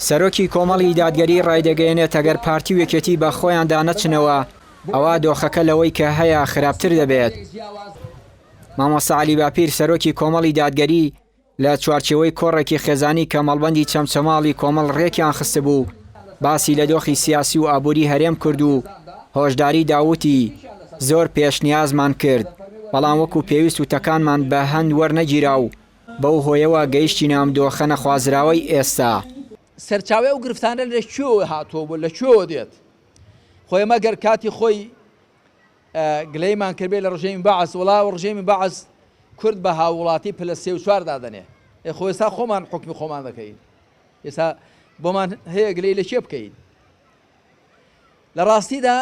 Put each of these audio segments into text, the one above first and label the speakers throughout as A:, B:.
A: سەرۆکی کۆمەڵی دادگەری ڕایدەگەیەنێت ئەگەر پارتی و یەکێتی بە خۆیاندا نەچنەوە ئەوا دۆخەکە لەوەی کە هەیە خراپتر دەبێت. مامۆستا عەلی باپیر سەرۆکی کۆمەڵی دادگەری لە چوارچێوەی کۆڕێکی خێزانی کە مەڵبەندی چەمچەماڵی کۆمەڵ ڕێکیان خستبوو باسی لە دۆخی سیاسی و ئابووری هەرێم کرد و هۆشداری دا وتی زۆر پێشنیازمان کرد بەڵام وەکو پێویست وتەکانمان بە هەند وەرنەگیرا و بەو هۆیەوە گەیشتینە ئەم دۆخە نەخوازراوەی ئێستا.
B: سەرچاوەی ئەو گرفتانە لە کوێوە هاتووە و لە کوێوە دێت؟ خۆ ئێمە گەر کاتی خۆی گلەیمان کردبێ لە ڕژێمی بەعس، وەڵا ڕژێمی بەعس کورد بە هاووڵاتی پلە سێ و چوار دادەنێ. ئێ خۆ ئێستا خۆمان حوکمی خۆمان دەکەین. ئێستا بۆمان هەیە گلەی لە کێ بکەین؟ لە ڕاستیدا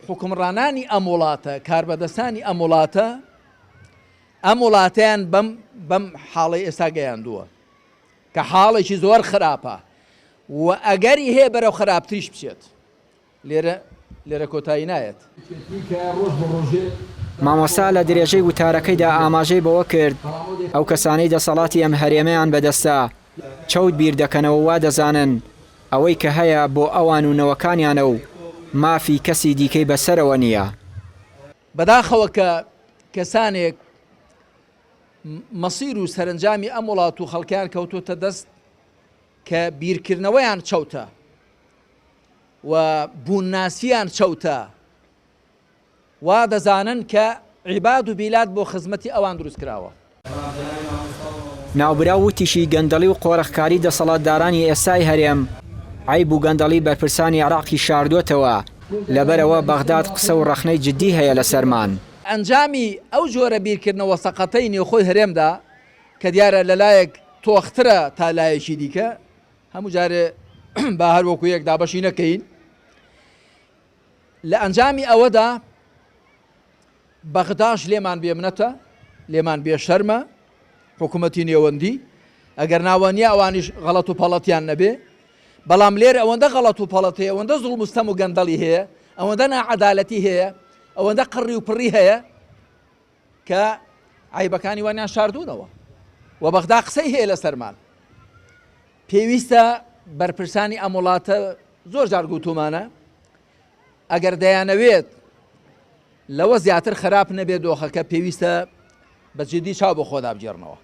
B: حوکمڕانانی ئەم وڵاتە، کاربەدەستانی ئەم وڵاتە، ئەم وڵاتەیان بەم بەم حاڵەی ئێستا گەیاندووە کە حاڵێکی زۆر خراپە و ئەگەری هەیە بەرەو خراپتریش بچێت. لێرە لێرە کۆتایی نایەت.
A: مامۆستا لە درێژەی وتارەکەیدا ئاماژەی بەوە کرد، ئەو کەسانەی دەسەڵاتی ئەم هەرێمەیان بەدەستە چەوت بیر دەکەنەوە وا دەزانن ئەوەی کە هەیە بۆ ئەوان و نەوەکانیانە و مافی کەسی دیکەی بەسەرەوە نییە.
B: بەداخەوە کە کەسانێک مەسیر و سەرەنجامی ئەم وڵات و خەڵکیان کەوتۆتە دەست کە بیرکردنەوەیان چەوتە و بوونناسییان چەوتە، وا دەزانن کە عیباد و بیلاد بۆ خزمەتی ئەوان دروست کراوە.
A: ناوبراو وتیشی، گەندەڵی و قۆرخکاری دەسەڵاتدارانی ئێستای هەرێم، عەیب و گەندەڵی بەرپرسانی عێراقی شاردۆتەوە، لەبەرئەوە بەغداد قسە و ڕەخنەی جدی هەیە لەسەرمان.
B: ئەنجامی ئەو جۆرە بیرکردنەوە سەقەتەی نێوخۆی هەرێمدا، کە دیارە لەلایەک تۆخترە تا لایەکی دیکە، هەموو جارێ با هەر وەکو یەک دابەشی نەکەین، لە ئەنجامی ئەوەدا بەغداش لێمان بێمنەتە، لێمان بێشەرمە، حکوومەتی نێوەندی، ئەگەر ناوەنیە ئەوانیش غەڵەت و پەڵەتیان نەبێ، بەڵام لێرە ئەوەندە غەڵەت و پەڵەت هەیە، ئەوەندە زوڵم و ستەم و گەندەڵی هەیە، ئەوەندە ناعەدالەتی هەیە، ئەوەندە قڕی و پڕی هەیە کە عەیبەکانی وانیان شاردوونەوە و بەغدا قسەی هەیە لەسەرمان. پێویستە بەرپرسانی ئەم وڵاتە زۆر جار گوتومانە ئەگەر دەیانەوێت لەوە زیاتر خراپ نەبێت دۆخەکە پێویستە بە جدی چاو بە خۆدا بگێڕنەوە.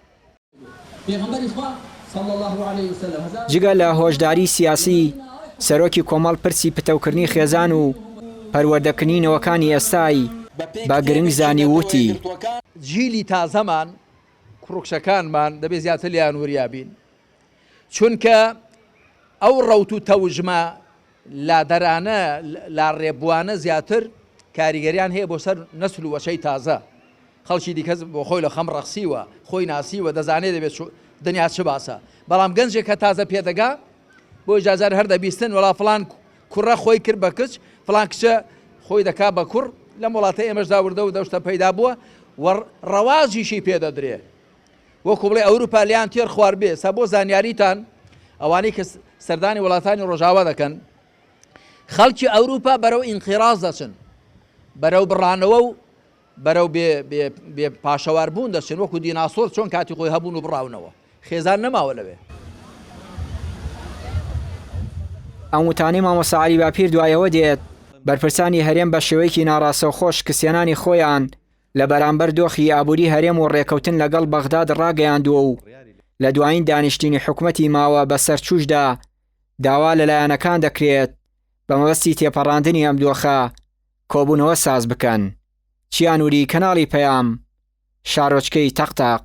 A: جگە لە هۆشداریی سیاسی، سەرۆکی کۆمەڵ پرسی پتەوکردنی خێزان و پەروەردەکردنی نەوەکانی ئێستای بە گرنگ زانی و وتی،
B: جیلی تازەمان، کوڕ و کچەکانمان دەبێت زیاتر لێیان وریا بین، چونکە ئەو ڕەوت و تەوژمە لادەرانە، لاڕێبووانە زیاتر کاریگەریان هەیە بۆ سەر نەسل و وەچەی تازە. خەڵکی دیکە بۆ خۆی لە خەم ڕەخسیوە، خۆی ناسیوە، دەزانێ دەبێت دنیا چ باسە. بەڵام گەنجێک کە تازە پێدەگا، بۆی جارجار هەر دەبیستن وەڵا فڵان کوڕە خۆی کرد بە کچ، فڵان کچە خۆی دەکا بە کوڕ. لەم وڵاتەی ئێمەشدا وردە وردە ئەو شتە پەیدا بووە و ڕەواجیشی پێ دەدرێ. وەکو بڵێ ئەوروپا لێیان تێر خواردبێ. ئێستا بۆ زانیاریتان ئەوانەی کە سەردانی وڵاتانی ڕۆژاوا دەکەن، خەڵکی ئەوروپا بەرەو ئینقیراز دەچن، بەرەو بڕانەوە و بەرەو بێ پاشەوار بوون دەچن، وەکو دیناسۆر چۆن کاتی خۆی هەبوون و بڕاونەوە، خێزان نەماوە لەوێ.
A: ئەم وتانەی مامۆستا عەلی باپیر دوای ئەوە دێت، بەرپرسانی هەرێم بە شێوەیەکی ناڕاستەوخۆ شکستهێنانی خۆیان لە بەرامبەر دۆخی ئابووری هەرێم و ڕێکەوتن لەگەڵ بەغداد ڕاگەیاندووە و لە دوایین دانیشتینی حکومەتی ماوە بەسەرچووشدا داوا لە لایەنەکان دەکرێت بە مەبەستی تێپەڕاندنی ئەم دۆخە کۆبوونەوە ساز بکەن. چیانوری کەناڵی پەیام، شارۆچکەی تەقتەق.